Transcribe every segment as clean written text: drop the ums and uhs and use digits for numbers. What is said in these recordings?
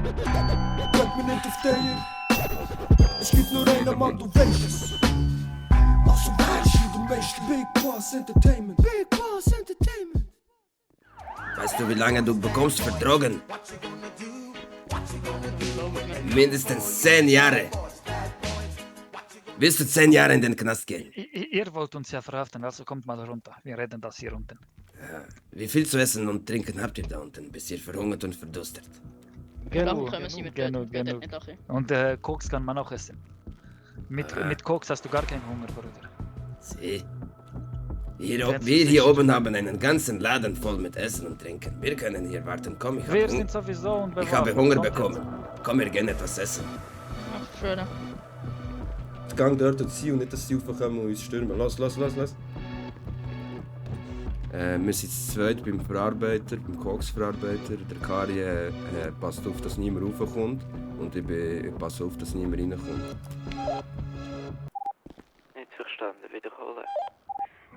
Kijk me nicht auf dir. Es gibt nur einen Mann, du weißt es. Also weißt du, du weißt Big Boss Entertainment. Big Boss Entertainment. Weißt du, wie lange du bekommst für Drogen? Mindestens 10 Jahre. Willst du 10 Jahre in den Knast gehen? Ihr wollt uns ja verhaften, also kommt mal runter. Wir reden das hier unten. Ja. Wie viel zu essen und trinken habt ihr da unten, bis ihr verhungert und verdurstet? Genug, genug. Und Koks kann man auch essen. Mit Koks hast du gar keinen Hunger, Bruder. Sieh. Wir hier oben haben einen ganzen Laden voll mit Essen und Trinken. Wir können hier warten. Komm, Wir sind sowieso unbewaffnet. Ich habe Hunger bekommen. Komm, wir gehen etwas essen. Ach, schön. Die Gang dort sein und nicht, dass sie raufkommen und uns stürmen. Los. Wir sind zu zweit beim Verarbeiter, beim Koksverarbeiter. Der Kari passt auf, dass niemand raufkommt. Und ich passe auf, dass niemand reinkommt. Nicht verstanden, wiederholen.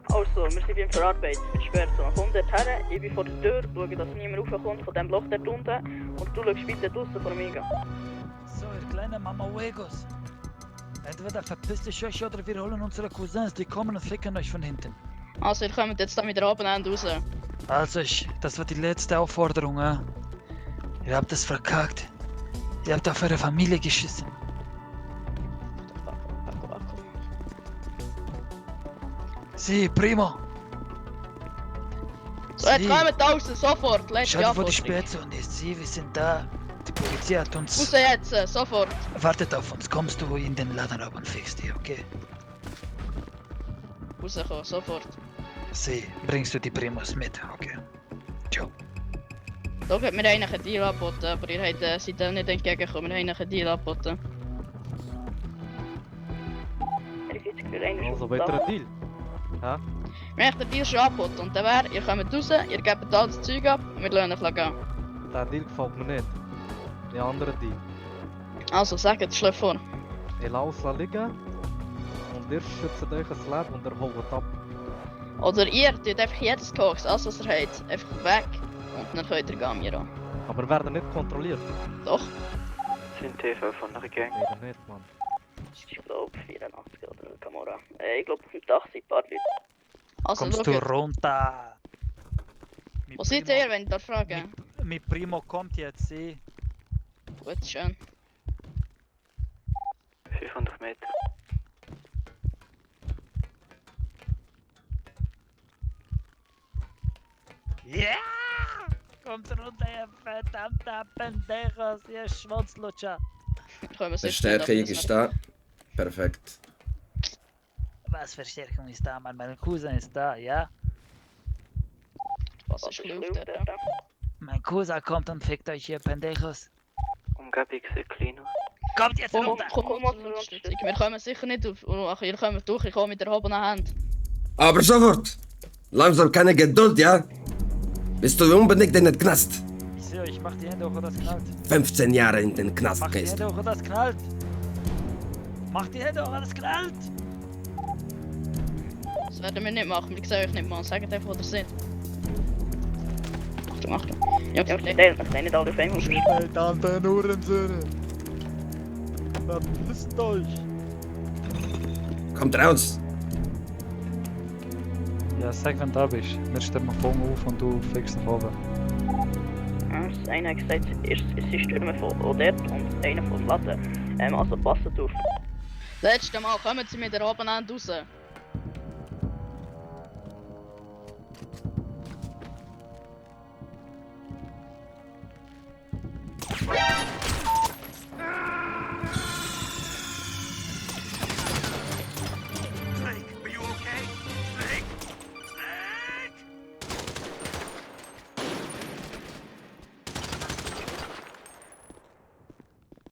Also, wir sind beim Verarbeiten. Mit Schwertern. Kommt dort her, ich bin vor der Tür, schaue, dass niemand raufkommt von dem Loch dort unten. Und du schaust bitte draussen vor mir. So, ihr kleinen Mama-Wegos. Entweder verpisst ihr euch oder wir holen unsere Cousins, die kommen und ficken euch von hinten. Also, ihr kommt jetzt da mit der Abendende raus. Also, das war die letzte Aufforderung, eh? Ihr habt es verkackt. Ihr habt auf eure Familie geschissen. Sie, Primo. So, jetzt kommt draußen, sofort. Letzte Schaut vor die Anforderung. Spätzle ist sie, wir sind da. Die Polizei hat uns... Raus jetzt, sofort. Wartet auf uns, kommst du in den Laden rauf und fixst die, okay? Rauskommen, sofort. Sie, bringst du die Primos mit, okay? Ciao. Doch hat mir eigentlich einen Deal angeboten, aber ihr seid da nicht entgegengekommen. Wir haben einen Deal angeboten. Also, weiterer Deal? Ja? Wir haben den Deal schon angeboten und der wäre, ihr kommt raus, ihr gebt alles Zeug ab und wir lassen euch gehen. Der Deal gefällt mir nicht. Der andere Deal. Also, sagt es, schlägt vor. Ich lasse es liegen und ihr schützt euch das Leben und ihr holt ab. Oder ihr tut einfach jedes Koks, alles was ihr habt, einfach weg und dann könnt ihr gehen, Miro. Aber wir werden nicht kontrolliert. Doch. Sind TV von einer Gang? Leider nicht, Mann. Ich glaube 84 oder Camora. Ich glaube um 80 paar Leute. Also, Kommst du runter? Mi wo seid Primo- ihr, wenn ich da frage? Mi Primo kommt jetzt, sie. Gut, schön. 500 Meter. Ja! Kommt runter, ihr verdammter Pendejos, ihr Schwanzlutscher. Verstärkung ist da. Perfekt. Was Verstärkung ist da, Mann? Mein Cousin ist da, ja? Was ist Luft, Mein Cousin kommt und fickt euch, ihr Pendejos. Umgebung sehr klein. Kommt jetzt Komm, runter! komm mal zur Unterstützung. Wir kommen sicher nicht auf. Ach, ihr kommt durch, ich komme mit der erhobenen Hand. Aber sofort! Langsam keine Geduld, ja? Bist du unbedingt in den Knast? Ich sehe euch, mach die Hände hoch, oder das knallt. 15 Jahre in den Knast Mach die gehst. Hände hoch, oder das knallt. Mach die Hände hoch, oder das knallt. Das werden wir nicht machen, wir sehen euch nicht mal. Sagt einfach, wo ihr seid. Achtung. Ja, ich nicht alle auf einmal. Verdammte Hurensöhne. Verpisst euch. Kommt raus! Ja, sag, wenn du da bist. Wir stellen mal vorne auf und du fixst nach oben. Das eine hat gesagt, es ist Stürme von Odette und einer von Flatte. Also passt auf. Letztes Mal kommen sie mit der Abendende raus.